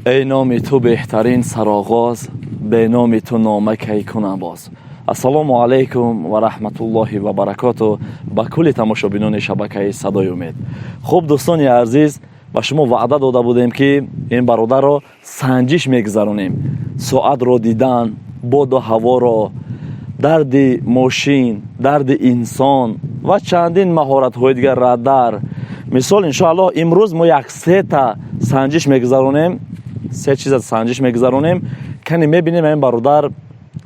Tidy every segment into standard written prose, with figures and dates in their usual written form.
Эй номи ту беҳтарин сароғоз, бе номи ту нома кай кунам боз. Ассалому алайкум ва раҳматуллоҳи ва баракоту ба кулли тамошобинони шабакаи «Садои умед». Хуб, дӯстони азиз, ба шумо ваъда дода будем, ки ин бародарро санҷиш мегузаронем: соатро дидан, боду ҳаворо, дарди мошин, дарди инсон ва чандин маҳоратҳои дигар, радар мисол. Иншоаллоҳ, имрӯз мо як сета санҷиш мегузаронем, се чиза санҷиш мегузаронем. Кани мебинем, ин бародар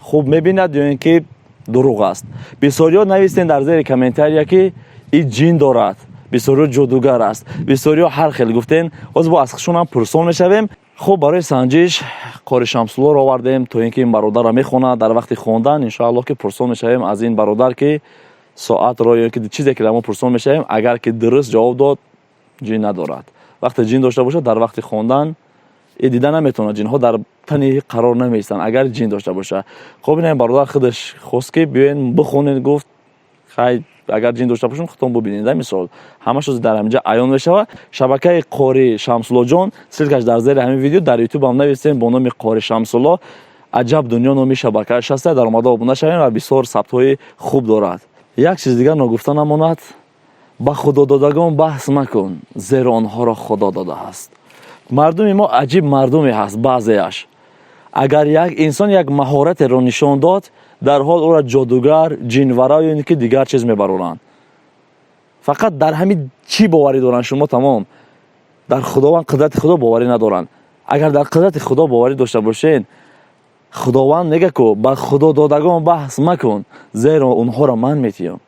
хуб мебинад ё ин ки дурӯғ аст. Бисёриҳо навистем дар зери комментария, ки и ҷин дорад, бисёриҳо ҷодугар аст, бисёриҳо ҳар хел гуфтен. Ҳозир бо аз худшонам пурсон мешавем. Хуб, барои санҷиш қори Шамсуллоро овардем, то ин ки ин бародарро мехонад. Дар вақти хондан, иншоаллоҳ, ки пурсон мешавем аз ин бародар, ки соатро ё ки чизе ки дар мо пурсон мешавем, агар ки дуруст ҷавоб дод, ҷин надорад. Вақте ҷин дошта бошад, дар вақти хондан и дида наметавонад, ҷинҳо дар тани қарор намеистанд, агар ҷин дошта бошад. Хуб, ин бародар худаш хост, ки биёен бихонед, гуфт. Хай, агар ҷин дошта бошем, худтон бубинед. Мисол, ҳамашо дар ҳаминҷа аён мешавад. Шабакаи қори Шамсуллоҷон, ссылка ш дар зери ҳамин видео, дар Ютубам нависем бо номи қори Шамсулло «Аҷаб дунё» номи шабакааш ҳаста. Дар омада обуна шавем ва бисёр сабтҳои хуб дорад. Як чиз дигар ногуфта намонад: ба худододагон баҳс макун, зеро онҳоро Худо додааст. Мардуми мо аҷиб мардуме ҳаст. Баъзеаш, агар як инсон як маҳоратеро нишон дод, дар ҳол ӯро ҷодугар, ҷинвара ё ин ки дигар чиз мебароранд. Фақат дар ҳамин чӣ боварӣ доранд шумо, тамом. Дар Худованд, қудрати Худо боварӣ надоранд. Агар дар қудрати Худо боварӣ дошта бошед, Худованд мега ку: «Ба худододагон баҳс макун, зеро онҳоро ман метиҳам».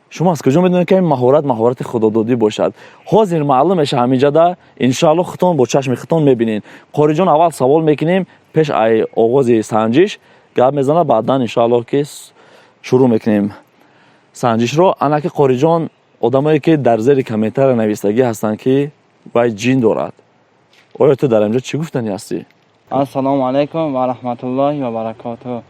Шумо аз куҷо медонед, ки ин маҳорат маҳорати худододӣ бошад? Ҳозир маълум меша ҳаминҷада, иншоалло, худтон бо чашми худтон мебинед. Қориҷон, аввал савол мекунем, пеш ай оғози санҷиш гап мезанад, баъдан, иншоалло, ки шурӯъ мекунем санҷишро. Анаки қориҷон, одамое ки дар зери комментария навистагӣ ҳастанд, ки вай ҷин дорад, оё ту дар инҷо чӣ гуфтанӣ ҳастӣ? Ассалому алайкум ва раҳматуллоҳи ва баракотуҳ.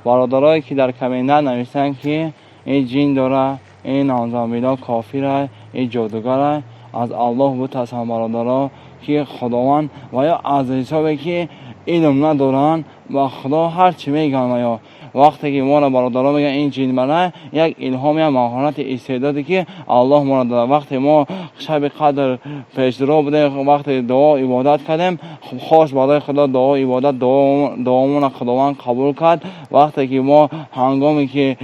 Бародарое ки дар комментар нависанд, ки ин ҷин дора, ин наузубилло кофира, ин ҷодугара, аз Аллоҳ бутарсанд, бародаро, ки Худованд ва ё аз ҳисобе ки илм надоранд, ба Худо ҳар чӣ мегӯянд. Ва ё вақте ки моро бародаро мегӯянд ин ҷинбара, як илҳом, як маҳорати истеъдоде ки Аллоҳ моро додад. Вақте мо шаби қадр пешдуро будем, вақте дуо ибодат кардем, хос барои Худо дуо ибодат, дуомонро Худованд қабул кард. Вақте ки мо ҳангоме ки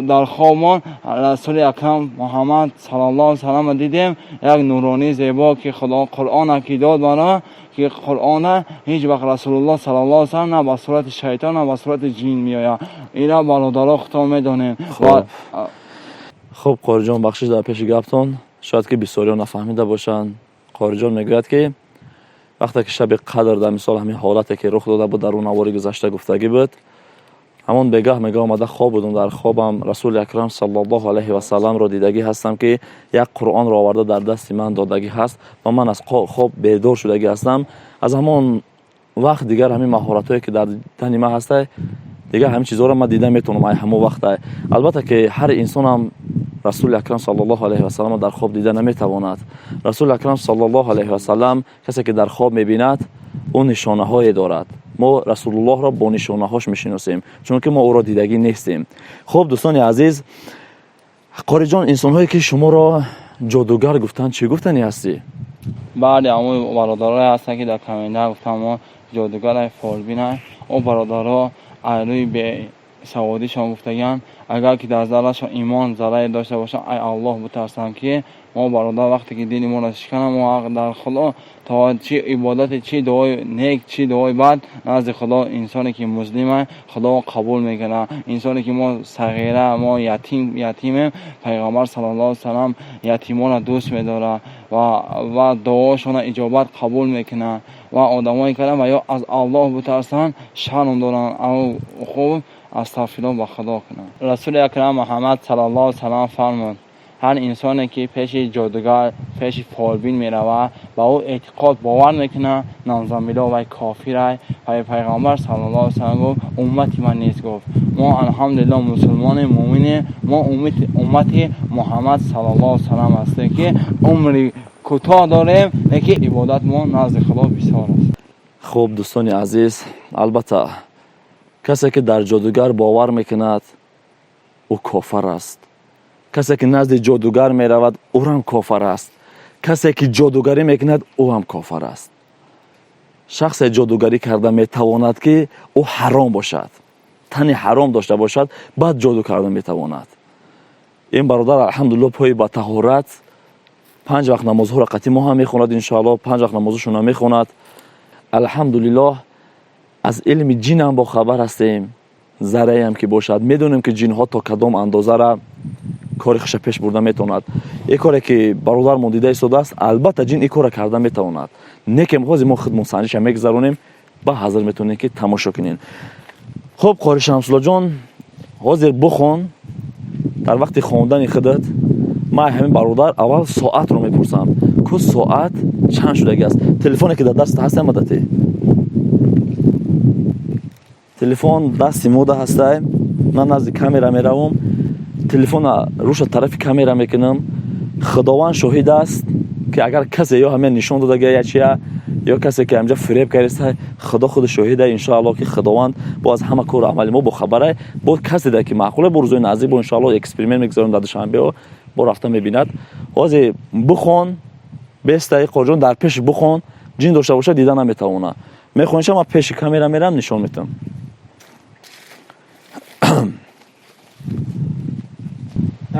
дар хобмон Расули Акрам Муҳаммад саллаллоҳу саламро дидем, як нуронии зебо, ки Худо Қуръона ки дод маро, ки Қуръона ҳеҷ вақт Расулуллоҳ саллаллоҳу салам на ба сурати шайтон, на ба сурати ҷин меояд. Ира, бародаро, худтон медонем. Хуб, қориҷон, бахшиш дар пеши гаптон, шояд ки бисёриҳо нафаҳмида бошанд. Қориҷон мегӯяд, ки вақте ки шаби қадр, дар мисол, ҳамин ҳолате ки рух дода буд, дар он навори гузашта гуфтагӣ буд, ҳамон бегаҳ мега омада хоб будум, дар хобам Расули Акрам саллаллоҳу алайҳи васалламро дидагӣ ҳастам, ки як Қуръонро оварда дар дасти ман додагӣ ҳаст ва ман аз хоб бедор шудагӣ ҳастам. Аз ҳамон вақт дигар ҳамин маҳоратҳое ки дар тани ман ҳаста, дигар ҳамин чизҳоро ман дида метавонам. Ай ҳамон вақта, албатта, ки ҳар инсонам Расули Акрам саллаллоҳу алайҳи васалламро дар хоб дида наметавонад. Расули Акрам саллаллоҳу алайҳи васаллам касе ки дар хоб мебинад, ӯ нишонаҳое дорад. Мо Расулуллоҳро бо нишонаҳош мешиносем, чунки мо ӯро дидагӣ нестем. Хуб, дӯстони азиз, қориҷон, инсонҳое ки шуморо ҷодугар гуфтанд, чӣ гуфтанӣ ҳастӣ? Баъди ҳамон бародарое ҳастанд, ки дар комментар гуфтанд мо ҷодугарай, фолбинай, о бародаро аз рӯи бесаводишон гуфтагианд. Агар ки дар заррашон имон заррае дошта бошанд, ай Аллоҳ бутарсанд, ки мо, бародар, вақте ки дини моро шикананд, мо ҳақ дар Худо то чӣ ибодате, чӣ дуои нек, чӣ дуои бад, назди Худо инсоне ки муслима, Худо қабул мекунад. Инсоне ки мо сағира, мо ятим, ятимем. Пайғамбар саллаллоҳу салам ятимонро дӯст медорад ва дуошонро иҷобат қабул мекунад. Ва одамое карданд ва ё аз Аллоҳ бутарсанд, шарм доранд, хуб астағфируллоҳ ба Худо кунанд. Расули Акрам Муҳаммад саллаллоҳу салам фармуд: ҳар инсоне ки пеши ҷодугар, пеши фолбин меравад, ба ӯ эътиқод бовар мекунад, наузубилло, вай кофирай. Пайғамбар саллаллоҳу салам гуфт: «Уммати ман нест», гуфт. Мо, алҳамдулилло, мусулмонем, муъминем, мо уммати Муҳаммад саллаллоҳу салам ҳастем, ки умри Кӯтоҳ дорем, лекин ибодатмон назди Худо бисёр аст. Хуб, дӯстони азиз, албатта, касе ки дар ҷодугар бовар мекунад, ӯ кофар аст. Касе ки назди ҷодугар меравад, ӯрам кофар аст. Касе ки ҷодугарӣ мекунад, ӯ ҳам кофар аст. Шахсе ҷодугарӣ карда метавонад, ки ӯ ҳаром бошад, тани ҳаром дошта бошад, баъд ҷоду карда метавонад. Ин бародар, алҳамдулилло, пои ба таҳорат, панҷ вақт намозҳоро қатъи мо ҳам мехонад, иншоалло, панҷ вақт намозашонро мехонад. Алҳамдулиллоҳ, аз илми ҷинам бохабар ҳастем, зарраям ки бошад, медонем, ки ҷинҳо то кадом андозара кори хуша пеш бурда метавонад. Ин коре ки бародармон дида истодааст, албатта, ҷин ин корро карда метавонад. Не ки ҳозир мо худмон санҷиша мегузаронем, ба ҳазр метавонем, ки тамошо кунем. Хуб, қори Шамсуллоҷон, ҳозир бухон. Дар вақти хондани худат ман ҳамин бародар аввал соатро мепурсам, ку соат чанд шудагӣ аст. Телефоне ки дар даст ҳаст, мадати телефон дасти мода ҳастай. Ман назди камера меравам, телефона рӯша тарафи камера мекунам. Худованд шоҳид аст, ки агар касе ё ҳамин нишон додага я чия, ё касе ки ҳамҷа фиреб кардаста, Худо худ шоҳида. Иншоалло, ки Худованд бо аз ҳама кору амали мо бохабара. Бо касе да ки маъқуле, бо рӯзои наздик бо, иншоалло, эксперимент мегузорем дар Душанбео, бо рафта мебинад. Ҳозир бухон, бестаи қорҷон, дар пеши бухон, ҷин дошта бошад, дида наметавона. Мехониша, ман пеши камера мерам, нишон метам.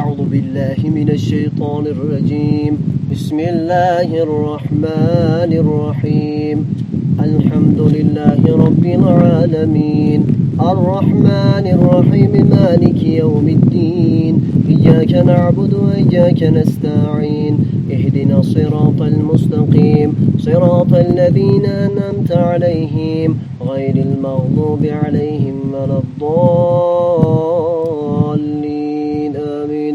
أعوذ بالله من الشيطان الرجيم. بسم الله الرحمن الرحيم. الحمد لله رب العالمين، الرحمن الرحيم، مالك يوم الدين. إياك نعبد وإياك نستعين. اهدنا الصراط المستقيم، صراط الذين أنعمت عليهم، غير المغضوب عليهم ولا الضالين. آمين.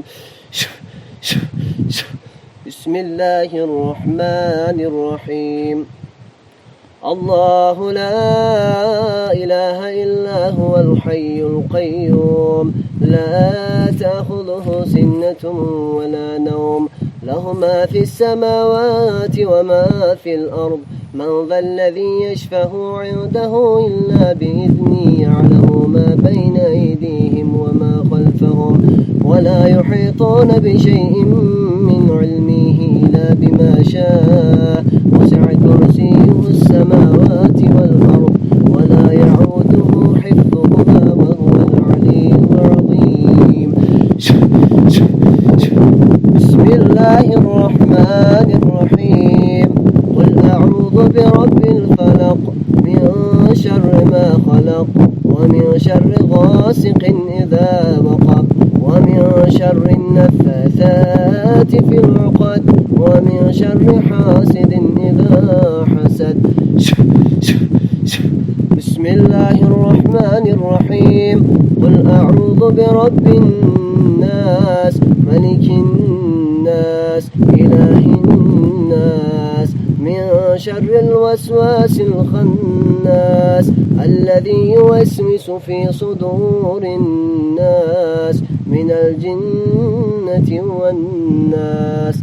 بسم الله الرحمن الرحيم. الله لا إله إلا هو الحي القيوم، لا تأخذه سنة ولا نوم، له ما في السماوات وما في الأرض، من ذا الذي يشفع عنده إلا بإذنه، يعلم ما بين أيديهم وما خلفهم، ولا يحيطون بشيء من علمه إلا بما شاء، وسع كرسيه السماوات والأرض، ولا يعوده حفظهما وهو العلي العظيم. بسم الله الرحمن الرحيم. قل أعوذ برب الفلق، من شر ما خلق، ومن شر غاسق إذا وقب، ومن شر النفاثات في العقد، ومن شر حاسد إذا حسد. بسم الله الرحمن الرحيم. قل أعوذ برب الناس، ملك الناس، إله الناس، من شر الوسواس الخناس، الذي يوسوس في صدور الناس، من الجنة والناس.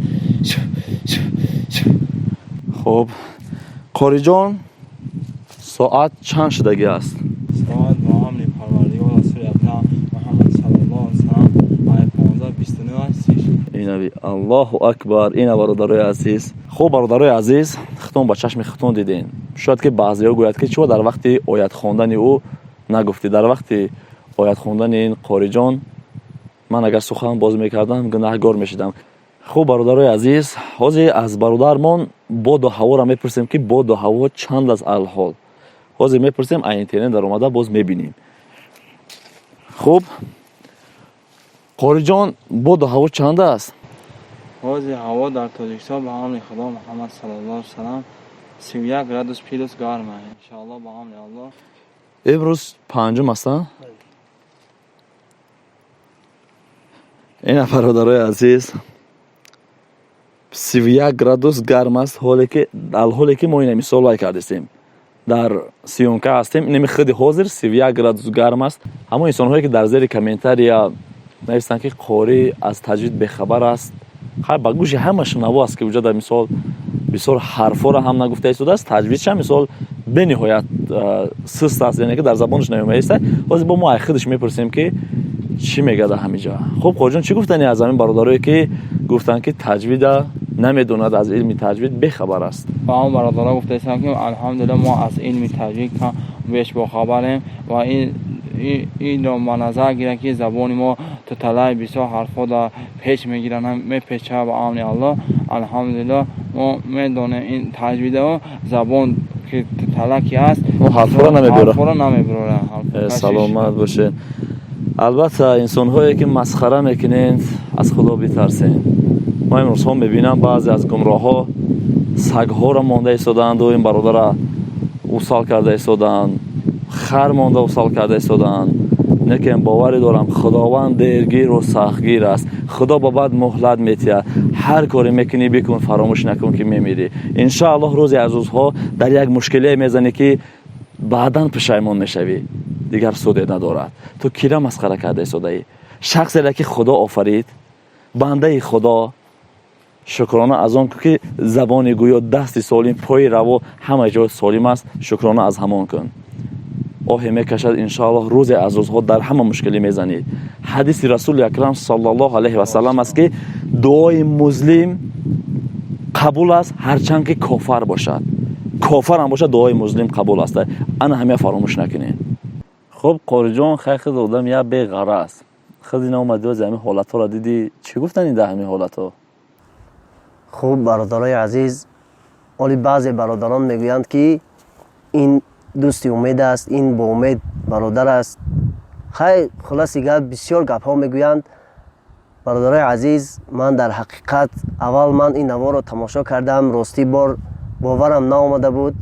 Хуб, қориҷон, соат чанд шудагӣ аст? Соат бо амри Парвардигор, Расули Акрам Муҳаммад саллаллоҳу алайҳи васаллам, ай 15:29:30 шуд. Инави, Аллоҳу акбар! Ина, бародарои азиз. Хуб, бародарои азиз, худтон ба чашми худтон дидем. Шояд ки баъзеҳо гӯяд, ки чиро дар вақти оят хондани ӯ нагуфтӣ. Дар вақти оят хондани ин қориҷон ман агар сухан боз мекардам, гунаҳгор мешудам. Хуб, бародарои азиз, ҳозир аз бародармон боду ҳаворо мепурсем, ки боду ҳаво чанд аст алҳол. Ҳозир мепурсем, а интернет даромада боз мебинем. Хуб, қориҷон, боду ҳаво чанд аст? Ҳозир ҳаво дар Тоҷикистон ба амри Худо, Муҳаммад саллаллоҳу алайҳи васаллам, 31 градус плюс гарма, иншоаллоҳ, ба амри Аллоҳ. Имрӯз панҷум аст, а? Ина, бародарои азиз, 31 градус гарм аст, ҳоле ки алҳоле ки мо ина мисол лай кардистем, дар съёмка ҳастем, инами худи ҳозир 31 градус гарм аст. Ҳамон инсонҳое ки дар зери комментария нависанд, ки қорӣ аз таҷвид бехабар аст. Хай, ба гӯши ҳама шунаво аст, ки уҷа дар мисол бисёр ҳарфҳоро ҳам нагуфта истодааст, таҷвидша мисол бениҳоят суст аст, яъне ки дар забонаш наомаиста. Ҳозир бо мо ай худаш мепурсем, ки чӣ мегӯяд дар ҳамин ҷо. Хуб, қориҷон, чӣ гуфтани аз ҳамин бародарое, ки гуфтанд, ки таҷвида намедонад, аз илми таҷвид бехабар аст? Ба он бародаро гуфтаистам, ки алҳамдулилла, мо аз илми таҷвид беш бохабарем ва инро ба назар гирад, ки забони мо туталай, бисёр ҳарфҳо дар печ мегиранд, мепечад. Ба амри Аллоҳ, алҳамдулилла, мо медонем ин таҷвидао забон ки тутала ки аст. Ҳарфҳоро намебиёрад. Ҳарфҳоро намебирорад. Саломат бошед. Албатта, инсонҳое ки масхара мекунед, аз Худо битарсед. Мо имрӯзҳо мебинам, баъзе аз гумроҳҳо сагҳоро монда истодаанду ин бародара усал карда истодаанд, хар монда усал карда истодаанд. Лекин боварӣ дорам, Худованд дергиру сахтгир аст. Худо ба баъд муҳлат метиҳад. Ҳар коре мекунӣ, бикун, фаромӯш накун, ки мемирӣ. Иншоаллоҳ, рӯзе аз рӯзҳо дар як мушкилие мезанӣ, ки баъдан пушаймон мешавӣ, дигар суде надорад. Ту кира масхара карда истодаӣ? Шахсере ки Худо офарид, бандаи Худо. Шукрона аз он кун, ки забони гӯё, дасти солим, пои раво, ҳама ҷо солим аст. Шукрона аз ҳамон кун. Оҳе мекашад, иншоаллоҳ, рӯзе аз рӯзҳо дар ҳама мушкилӣ мезанед. Ҳадиси Расули Акрам саллаллоҳу алайҳи васалам аст, ки дуои музлим қабул аст, ҳарчанд ки кофар бошад. Кофарам бошад, дуои музлим қабул аст. Ана ҳамя фаромӯш накунед. Хуб, қориҷон, хай, худ одам як беғара аст. Худ ина омадӣ, ози ҳамин ҳолатҳоро дидӣ, чӣ гуфтанӣ дар ҳамин ҳолатҳо? Хуб, бародарои азиз, оли баъзе бародарон мегӯянд, ки ин дӯсти Умед аст, ин бо Умед бародар аст. Хай, хулоси гап, бисёр гапҳо мегӯянд. Бародарои азиз, ман дар ҳақиқат аввал ман ин наворро тамошо кардам, ростӣ бор боварам наомада буд.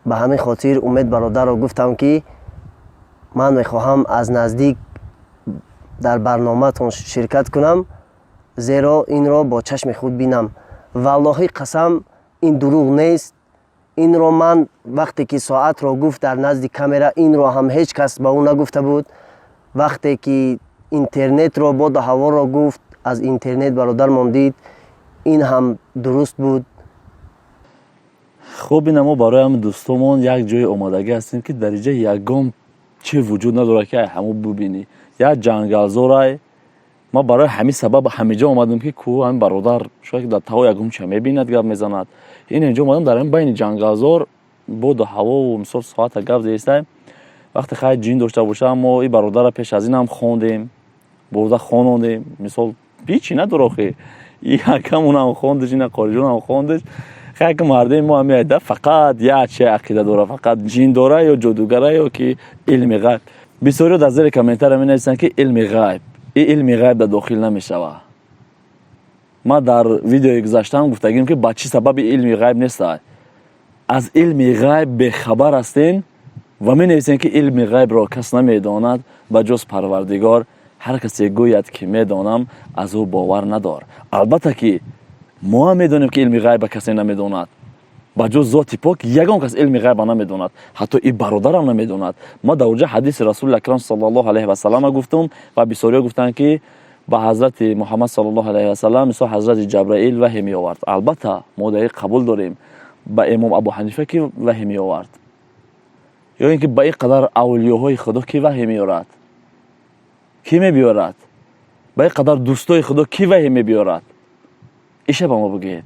Ба ҳамин хотир Умед бародарро гуфтам, ки ман мехоҳам аз наздик дар барномаатон ширкат кунам, зеро инро бо чашми худ бинам. Валлоҳӣ қасам, ин дурӯғ нест. Инро ман вақте ки соатро гуфт дар назди камера, инро ҳам ҳеҷ кас ба ӯ нагуфта буд. Вақте ки интернетро, боду ҳаворо гуфт, аз интернет бародармон дид, ин ҳам дуруст буд. Хуб, ина мо барои ҳамин дӯстомон як ҷои омодагӣ ҳастем, ки дар инҷа ягон чи вуҷуд надорад, ки ҳамун бубинӣ, як ҷангалзорай. Ман барои ҳамин сабаб ҳаминҷо омадам, ки ку ҳамин бародар шояд ки дар таҳо ягон ча мебинад, гап мезанад. Ин инҷо омадам, дар ҳамин байни ҷангалзор, боду ҳавову мисол соата гап зестаем. Вақте хай ҷин дошта бошам, мо и бародарра пеш аз ин ҳам хондем, бурда хонондем. Мисол, ҳичи надор охи, якамунам хондиш, ина қориҷонам хондиш. Хай, ки мардуми мо ҳами фақат як чи ақида дора, фақат ҷин дора ё ҷодугара ё ки илми ғайб. Бисёриё дар зери комментария менависанд, ки илми ғайб, и илми ғайб дар дохил намешавад. Ман дар видеои гузаштаам гуфтагим, ки ба чӣ сабаби илми ғайб нестад. Аз илми ғайб бехабар ҳастем ва менависем, ки илми ғайбро кас намедонад ба ҷуз Парвардигор. Ҳар касе гӯяд, ки медонам, аз ӯ бовар надор. Албатта ки мо ҳам медонем, ки илми ғайба касе намедонад ба ҷуз Зоти Пок. Ягон кас илми ғайба намедонад, ҳатто и бародарам намедонад. Ма дар оҷа ҳадиси Расули Акрам саллаллоҳу алайҳи васаллама гуфтум ва бисёриҳо гуфтанд, ки ба ҳазрати Муҳаммад саллаллоҳу алайҳи васаллам мисол ҳазрати Ҷабраил ваҳй меовард. Албатта, мо дар қабул дорем. Ба имом Абу Ҳанифа ки ваҳй меовард ё ин ки ба ин қадар авлиёҳои Худо кӣ ваҳй меорад, кӣ мебиёрад? Ба ин қадар дӯстои Худо кӣ ваҳй мебиёрад? Иша ба мо бигӯед.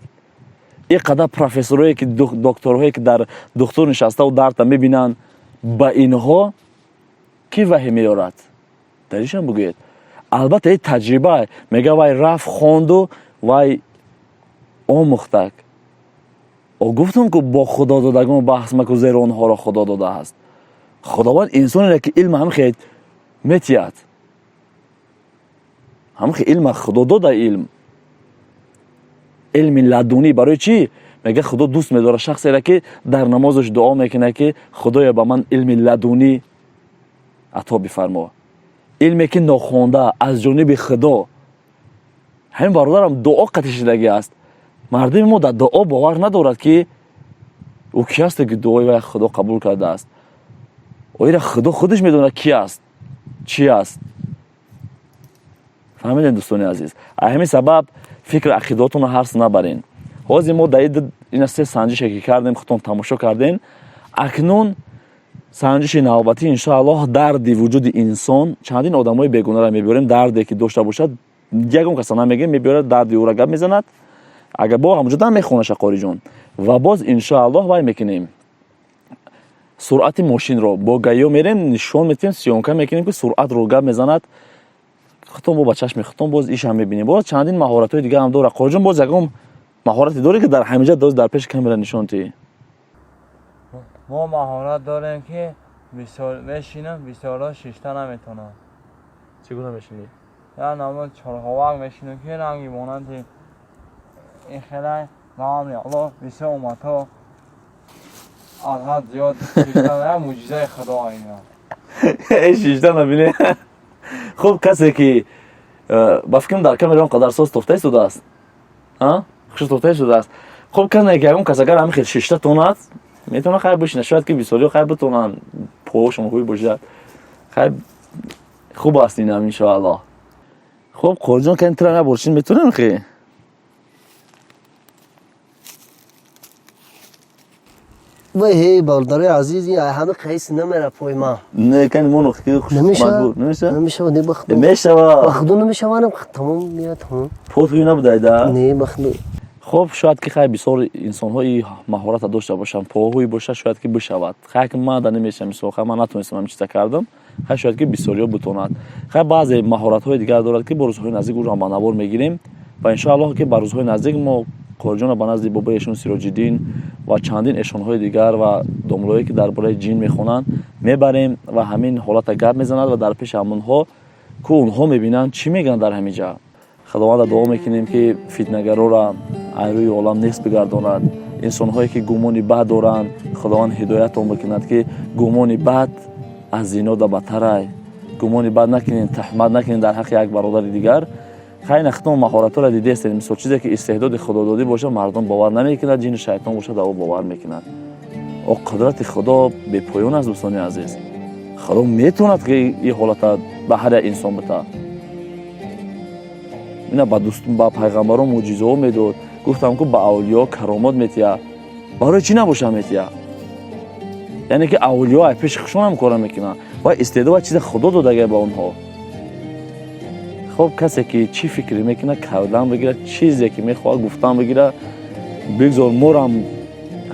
Ин қадар профессорое ки, докторҳое ки дар духтур нишаставу дарта мебинанд, ба инҳо кӣ ваҳй меорад? Дар ишам бигӯед. Албатта, ин таҷриба мега, вай рафт, хонду, вай омӯхтак. О, гуфтам, ку бо худододагон баҳс маку, зеро онҳоро Худо додааст. Худованд инсонере ки илм ҳам хел метиҳад, ҳам илма Худо дода, илм, илми ладунӣ. Барои чӣ мега? Худо дӯст медорад шахсере, ки дар намозаш дуо мекунад, ки Худоё, ба ман илми ладунӣ ато бифармо, илме ки нохонда аз ҷониби Худо. Ҳамин бародарам дуо қатишидагӣ аст. Мардуми мо дар дуо бовар надорад, ки ӯ ки ҳасте, ки дуои вай Худо қабул кардааст. Оира Худо худаш медонад, ки аст, чӣ аст. Фаҳмидем, дӯстони азиз? Ҳамин сабаб Фикр ақидаотонро ҳарс набарен. Ҳозир мо дар ина се санҷише ки кардем, худтон тамошо кардем. Акнун санҷиши навбатӣ, иншоаллоҳ, дарди вуҷуди инсон. Чандин одамои бегунаро мебиёрем, дарде ки дошта бошад, ягон каса намегем, мебиёрад, дарди ӯро гап мезанад. Агар бо ҳамҷода мехонаша Қориҷон. Ва боз иншоаллоҳ вай мекунем, суръати мошинро бо ГАИ мерем, нишон метиҳем, съёмка мекунем, ки суръатро гап мезанад. Худтон бо ба чашми худтон боз ишам мебинем. Боз чандин маҳоратҳои дига ҳам дорад Қориҷон. Боз ягон маҳорате дорӣ, ки дар ҳаминҷа доз дар пеши камера нишон тиҳӣ? Мо маҳорат дорем, ки бисёр мешинам, бисёрро шишта наметавонам. Чӣ гуна мешинӣ? Я намуд чорховак мешинам, ки ранги монанди ин хелай ба амри Аллоҳ бисёр умматҳо аз ҳад зиёд шишта, як мӯъҷизаи Худо ина. Шишта набине. Хуб, касе ки ба фикрам дар камера он қадар соз тофта истодааст, хуш тофта истодааст. Хуб, касе ки ягон кас агар ҳамин хел шишта тонад, метавона хайр бишина. Шояд ки бисёриҳо хайр битонанд, поҳошон ҳуй бошад. Хайр, хуб аст инам, иншоаллоҳ. Хуб, Қориҷон, кани тира набошин, метавонем хе? Вай, ҳей, бародари азиз, ин ҳама қайс намера пой ма. Не, кани моно Намешава. Намеша. Намешава, не, ба худо. Мешава. Ба худо намешава, тамом мея, тамом. Пот ҳуй набудайда? Не, ба худо. Хуб, шояд ки хай бисёр инсонҳои маҳората дошта бошанд, поҳои бошад, шояд ки бишавад. Хай, ки ман да намешавам, мисол, хай ман натонистам ҳамин чиза кардам. Хай, шояд ки бисёриҳо бутонад. Хай, баъзе маҳоратҳои дигар дорад, ки бо рӯзҳои наздик ӯро ба навор мегирем ва иншоаллоҳ, ки ба рӯзҳои наздик мо Қориҷонро ба назди бобои эшон Сироҷиддин ва чандин эшонҳои дигар ва домлое, ки дар бораи ҷин мехонанд, мебарем ва ҳамин ҳолата гап мезанад ва дар пеши ҳамонҳо ку онҳо мебинанд, чӣ мегӯянд дар ҳамин ҷа. Худованда дуо мекунем, ки фитнагарора аз рӯи олам нест бигардонад. Инсонҳое ки гумони бад доранд, Худованд ҳидоятон бикунад, ки гумони бад аз зино да бадтарай. Гумони бад накунед, таҳмат накунед дар ҳаққи як бародари дигар. Хайр, нахтон маҳоратҳоро дидестед. Мисол, чизе ки истеъдоди худододӣ бошад, мардум бовар намекунад, ҷини шайтон бошад, ӯ бовар мекунад. О, қудрати Худо бепоён аст, дӯстони азиз. Худо метавонад, ки ин ҳолата ба ҳар як инсон бита. Ина ба дӯст, ба пайғамбарон мӯъҷизаҳо медод. Гуфтам, ку ба авлиё каромот метиҳад. Барои чӣ набоша метиҳад? Яъне ки авлиё ай пеши хушон ҳам кора мекунанд ва истеъдод ва чизе Худо додага ба онҳо. Хуб, касе ки чӣ фикре мекунад, кардан бигирад, чизе ки мехоҳад гуфтан бигирад, бигзор. Морам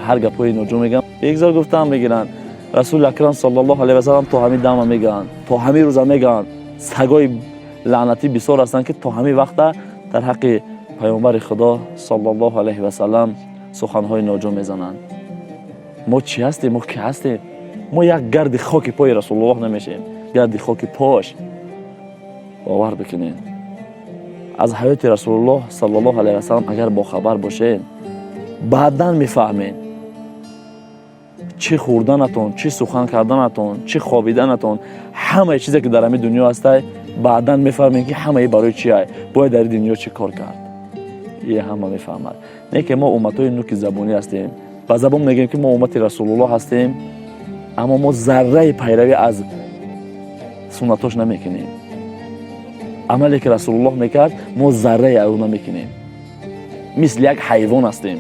ҳар гапҳои ноҷо мегӯям, бигзор гуфтан бигиранд. Расули акрам саллаллоҳу алайҳи васаллам то ҳамин дама мегӯянд, то ҳамин рӯза мегӯянд. Сагои лаънатӣ бисёр ҳастанд, ки то ҳамин вақта дар ҳаққи паёмбари Худо саллаллоҳу алайҳи васаллам суханҳои ноҷо мезананд. Мо чӣ ҳастем? Мо ки ҳастем? Мо як гарди хоки пои Расулуллоҳ намешем, гарди хоки пош. Бовар бикунед, аз ҳаёти Расулуллоҳ саллаллоҳу алайҳи васаллам агар бохабар бошед, баъдан мефаҳмед, чӣ хӯрданатон, чӣ сухан карданатон, чӣ хобиданатон, ҳамаи чизе ки дар ҳамин дунё ҳастай, баъдан мефаҳмед, ки ҳамаи барои чи ай, бояд дар ин дунё чӣ кор кард. Е, ҳама мефаҳмад. Не ки мо умматҳои нуки забонӣ ҳастем, ба забон мегӯем, ки мо уммати Расулуллоҳ ҳастем, аммо мо зарраи пайравӣ аз суннатош намекунем. Амале ки Расулуллоҳ мекард, мо зарраи ӯ намекунем. Мисли як ҳайвон ҳастем.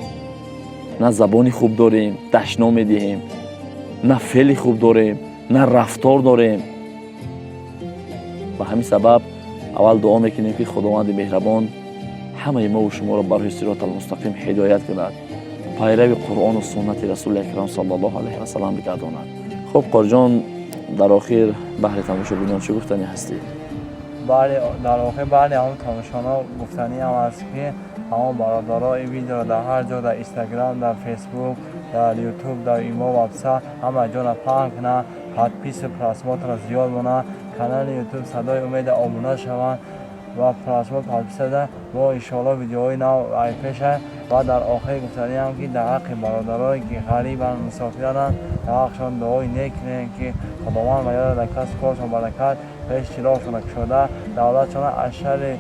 На забони хуб дорем, дашном медиҳем, на феъли хуб дорем, на рафтор дорем. Ба ҳамин сабаб аввал дуо мекунем, ки Худованди меҳрабон ҳамаи мову шуморо бар роҳи сироти алмустақим ҳидоят кунад, пайрави Қуръону суннати Расули акрам саллаллоҳу алайҳи васаллам бигардонад. Хуб, Қориҷон, дар охир баҳри тамошобинон чӣ гуфтанӣ ҳастӣ? Баъди дар охир баъди ҳамон тамошоно гуфтаниам аст, ки ҳамон бародаро ин видеоро дар ҳар ҷо, дар Инстаграм, дар Фейсбук, дар Ютуб, дар Имо, Ватсап, ҳама ҷоро паҳн кунанд, подписи, просмотрро зиёд монанд, канали Ютуб Садои Умеда обуна шаванд ва просмотр, подписада. Мо иншоалло видеоҳои нав айпеша. Ва дар охир гуфтаниам, ки дар ҳаққи бародарое ки ғарибанд, мусофиранд, дар ҳаққшон дуои нек кунем, ки Худованд ва ёра дар касбу коршон баракат, пеш чироғшона кушода, давлатшона аз шарри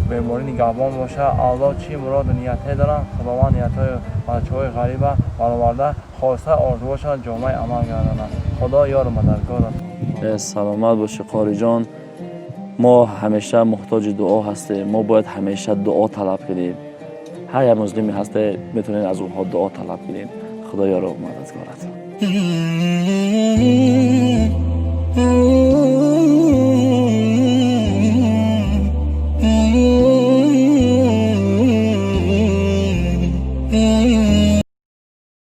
беморӣ нигаҳбон бошад. Аллоҳ чӣ муроду ниятҳое доранд, Худованд ниятҳои бачаҳои ғариба бароварда, хоста орзуҳошона ҷомаи амал гардонад. Худо ёру мададгорат. Саломат бошӣ, Қориҷон. Мо ҳамеша муҳтоҷи дуо ҳастем, мо бояд ҳамеша дуо талаб кунем. Ҳар як муслиме ҳасте, метавонед аз онҳо дуо талаб кунед. Худо ёру мададгорат.